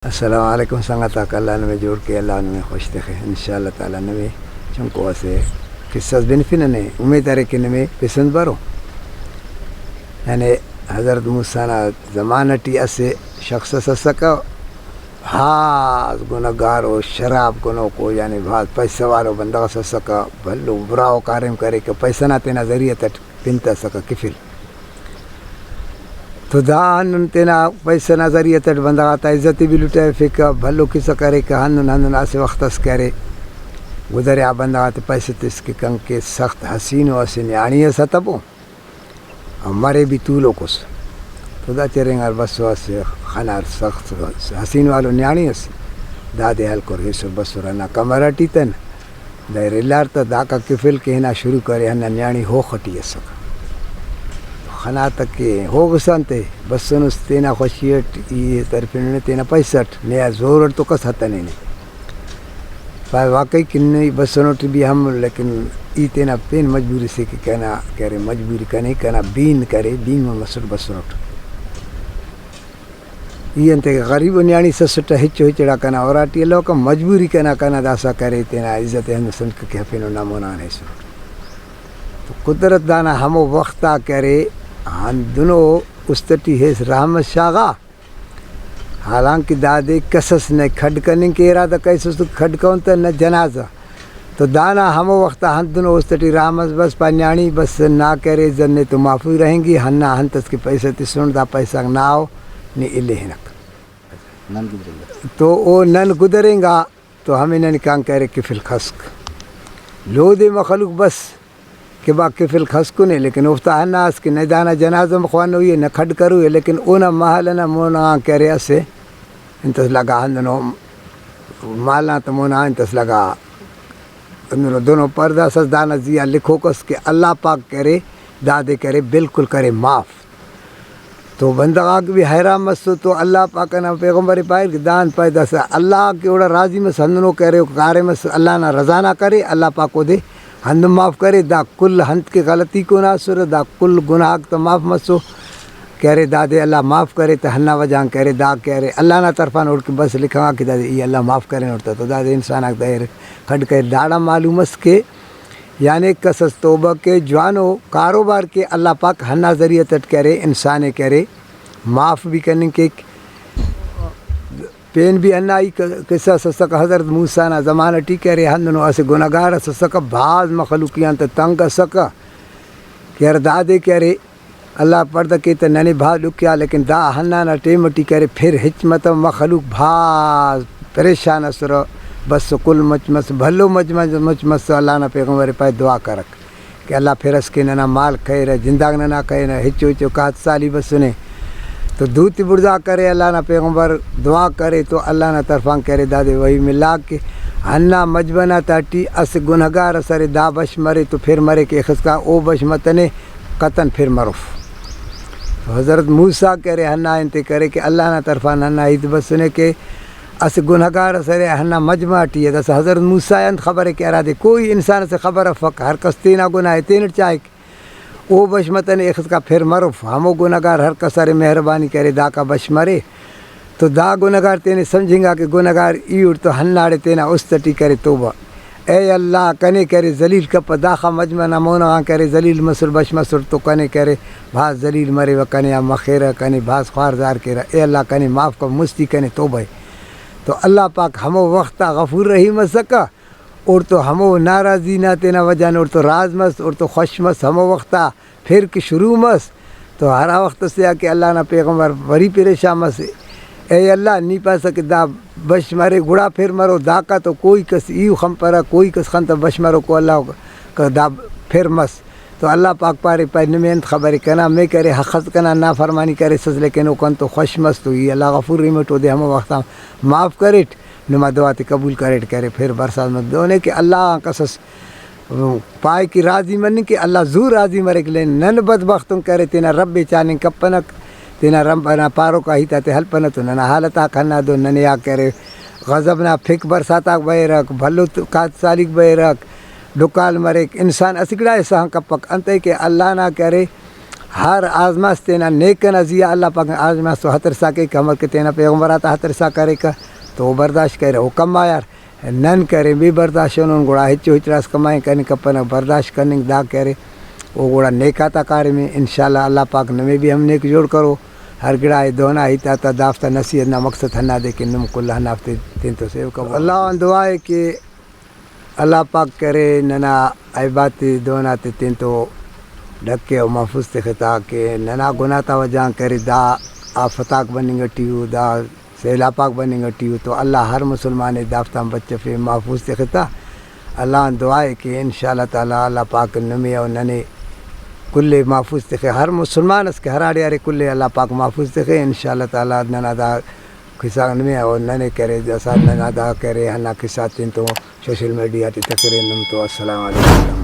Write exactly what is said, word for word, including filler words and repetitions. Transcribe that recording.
السلام علیکم سنگتاک، اللہ نمے جوڑ کے، اللہ نمے خوش تخے۔ انشاءاللہ تعالی نمے چنکو اسہ قصہ اس بنفنہ نے، امید ارے کہ نمے پسند برو۔ یعنی حضرت موسیٰ نا زمانہ ٹی اسہ شخص اس اسکہ، بھاز گنہگار و شراب کنوکو، یعنی بھاز پیسہ والو بندغ اس اسکہ، بھلو براہو کاریم کریکہ، پیسہ نا تینا ذریعہ تیٹ پن تہ اسکہ کفل۔ تو دا ہندن تینا پیسہ نا ذریعہ تیٹ بندغ آتا عزت ءِ بھی لٹیفیکہ، بھلو کسہ کریکہ، ہندن ہندن اسہ وخت اس کہ ارے گدرے آ بندغ آتے پیسہ تس کہ کن کہ سخت حسین و اسہ نیاڑی اس اتبو، او مرے بھی تولوکوس۔ تو دا چرینگار بسو اسہ خنار سخت حسین والو نیاڑی اس، دادے ہلکر ایسر بسر ہندا کمرہ ٹی تن۔ دائر الار تہ داکا کفل کہ ہنا شروع کرے، ہندا نیاڑی ہوخ ٹی اسکہ۔ خنا تہ کہ ہوغس انتے بسنس تینا خوشی اٹ، ای ترفننے تینا پیسہ اٹ، نے آ زور اٹ تو کس ہتنے نے۔ پائے واقعی کہ نی بسنٹ بھی ہم، لیکن ای تینا پین مجبوری سے کہ کنا کہ ارے مجبوری کنے، کنا بین کرے، بین مسٹ بسنٹ۔ ای انتئے غریب و نیاڑی سسٹہ، ہچو ہچڑا کنا اراٹی الوکہ، مجبوری کنا، کنا داسہ کرے، تینا عزت ءِ ہندن سنکہ کہ ہفینو نا مونا غان ایسر۔ تو قدرت دانا ہمو وخت آ کہ ارے ہندنو است ٹی ہیس رحمت شاغا، حالانکہ دادے کسس نئے کھڈ کننگ کہ ارادہ کریسس تو کھڈ کون تہ نہ جنازہ۔ تو دانا ہمو وخت آ ہندنو است ٹی رحم اس بس، پا نیاڑی بس نا کہ ارے عزت نے تو معافی رہینگی، ہندا ہنت اس کہ پیسہ تسن، دا پیسہ غاک ناو نی الے ہنک۔ نن گدرینگا۔ تو او نن گدرینگا تو ہمے نن کان کہ ارے کفل خسک۔ لودے مخلوق بس کہ با کفل خسکنے، لیکن اوفتا ہندا اس کہ نہ دانا جنازہ خوانوئی ءِ، نہ کھڈ کروئی ءِ، لیکن اونا محل ئنا مونا غان کہ ارے اسہ انت اس لگا، ہندنو مال نا تہ مونا انت اس لگا، ہندنو دنو پردہ اس، دانا زیہا لکھوک اس کہ اللہ پاک کرے، دادے کرے، بالکل کرے معاف۔ تو بندغ آک بھی حیران مسو، تو اللہ پاک ئنا پیغمبر ئے پائر کہ داانت پائے داسہ اللہ کہ اوڑا راضی مس، ہندنو کرے، او کاریم اس اللہ نا رضا نا کرے، اللہ پاک اودے ہندن معاف کرے۔ دا کل ہنت کہ غلطی کون آ اسرہ، دا کل گناہ آک تہ معاف مسو۔ کہ ارے دادے اللہ معاف کرے تہ ہندا وجہ آن کہ ارے دا کہ ارے اللہ نا طرفان اوڑکہ بس لکھنگا کہ دادے ای اللہ معاف کرینٹ تہ، تو دادے انسان آک دائر کھڈ کریر۔ داڑان معلوم اس کہ یعنی کس اس توبہ کے، جوانو کاروبار کے، اللہ پاک ہندا ذریعہ تیٹ کہ ارے انسان ئے کہ ارے معاف بھی کننگ کیک۔ پین بھی ہندا ای ق-، قصہ اس اسکہ حضرت موسیٰ نا زمانہ ٹی کہ ارے ہندنو اسہ گنہگار اس اسکہ، بھاز مخلوق ای آن تہ تنگ اسکہ کہ ارے دادے کہ ارے اللہ پردہ کے تہ ننے بھاز ڈکھیا، لیکن دا ہندا نا ٹائم ٹی کہ ارے پھر ہچ متو، مخلوق بھاز پریشان اسرہ، بس کل مچ مس، بھلو مچ مس، مچ مس، اللہ نا پیغمبر پائے دعا کرک کہ اللہ پھر اس کے ننا مال کھیرہ، جنداک ننا کھیرہ، ہچو ہچو کات سالی بسنے۔ تو دوتے بڑزا کرے، اللہ نا پیغمبر دعا کرے تو اللہ نا طرفان کہ ارے دادے وحی ملا کہ ہندا مجمع نا تہٹی اسہ گنہگار اس ارے، دا بش مرے تو پھر مرے کہ اخسکا او بش متنے قطعاً پھر مروف۔ تو حضرت موسیٰ کہ ارے ہندا انتے کرے کہ اللہ نا طرفان ہندا ہیت بسنے کہ اسہ گنہگار اس ارے ہندا مجمع ٹی ءِ۔ داسہ حضرت موسیٰ ءِ انت خبرے کہ ہرادے کوئی انسان اسے خبر افک، ہر کس تینا گناہ ءِ تینٹ چاہک۔ او بش متنے اخسکا پھر مروف، ہمو گنہگار ہر کس ارے مہربانی کرے داکا بش مرے۔ تو دا گنہگار تینے سمجھنگا کہ گنہگار ای اٹ تو ہنداڑے تینا است ٹی کرے توبہ۔ اے اللہ کنے کرے ذلیل کپہ، داخہ مجمع نا مونا غان کرے ذلیل مسر بش مسر تو کنے کرے بھاز ذلیل مریوہ، کنے آ مخیرہ، کنے بھاز خوار زار کیرہ۔ اے اللہ کنے معاف کپ، مستی کنے توبہ ءِ۔ تو اللہ پاک ہمو وخت آ غفور رحیم اسکہ، اوڑتو ہمو ناراضی نا تینا وجہ ان اوڑتو راض مس، اوڑتو خوش مس، ہمو وخت آ پھر کہ شروع مس تو ہرا وخت سے آ کہ اللہ نا پیغمبر وری پریشان مس، اے اللہ نی پاسہ کہ دا بش مرے گڑا پھر مرو، داکا تو کوئی کس ایہو خنپرہ، کوئی کس خن تہ بش مروکو اللہ کہ دا پھر مس۔ تو اللہ پاک پارے پائے نمے انت خبرے کنا، مے کرے حق اس کنا نافرمانی کریسس، لیکن او کنتو خوش مس تو ای اللہ غفور رحیم اٹ اودے ہمو وخت آ معاف کریٹ۔ نما دعا تے قبول کریٹ کرے، پھر برسات مت دونے کہ اللہ آن کس اس پائے کہ راضی مننگ کہ اللہ زو راضی مریک، لیکن نن بدبختن کرے تینا رب ئے چاننگ کپنک، تینا رب ئنا پاروکا ہیت آتے ہلپنہ تو ننا حالت آک ہندا دو ننے آ کرے غضب نا پھک برسات آک بریرک، بھلو ت-، کات سالیک بریرک، ڈکال مریک، انسان اسہ گڑا حصہ آن کپک۔ انتئے کہ اللہ نا کرے ہر آزماس تینا نیک ئنا زیہا اللہ پاک آزماس تو ہترسا کیک، امر کہ تینا پیغمبر آتا ہترسا کریکہ تو او برداشت کریرہ، او کما یار۔ نن کرین بے برداشت انون، گڑا ہچو ہچ راست کمائن کننگ کپنہ، برداشت کننگ دا کہ ارے، او گڑا نیک آتا کاریم ءِ۔ انشاءاللہ اللہ پاک نمے بھی ہم نیک جوڑ کرو۔ ہر گڑا ءِ دہنا ہیت آتا دافتا نصیحت نا مقصد ہندادے کہ نم کل ہندافتے تینتو سیو کبو۔ اللہ غان دعا ءِ کہ اللہ پاک کرے ننا عیباتے دہناتے تینتو ڈھکے و محفوظ تختا کہ ننا گناہ تا وجہ غان کرے دا آفت آک بننگ ٹی ءُ، دا سیلاپ آک بننگ ٹی ءُ، تو اللہ ہر مسلمان ءِ دافتان بچفے، محفوظ تختا۔ اللہ غان دعا ءِ کہ انشاءاللہ تعالیٰ اللہ پاک نمے و ننے کل ءِ محفوظ تخے، ہر مسلمان اس کہ ہراڑے ارے کل ءِ اللہ پاک محفوظ تخے۔ انشاءاللہ تعالیٰ ننا دا قصہ نمے و ننے کرے، داسا ننا دا کرے ہندا قصہ تینتو سوشل میڈیا ٹی تقریر نم تو۔ السلام علیکم۔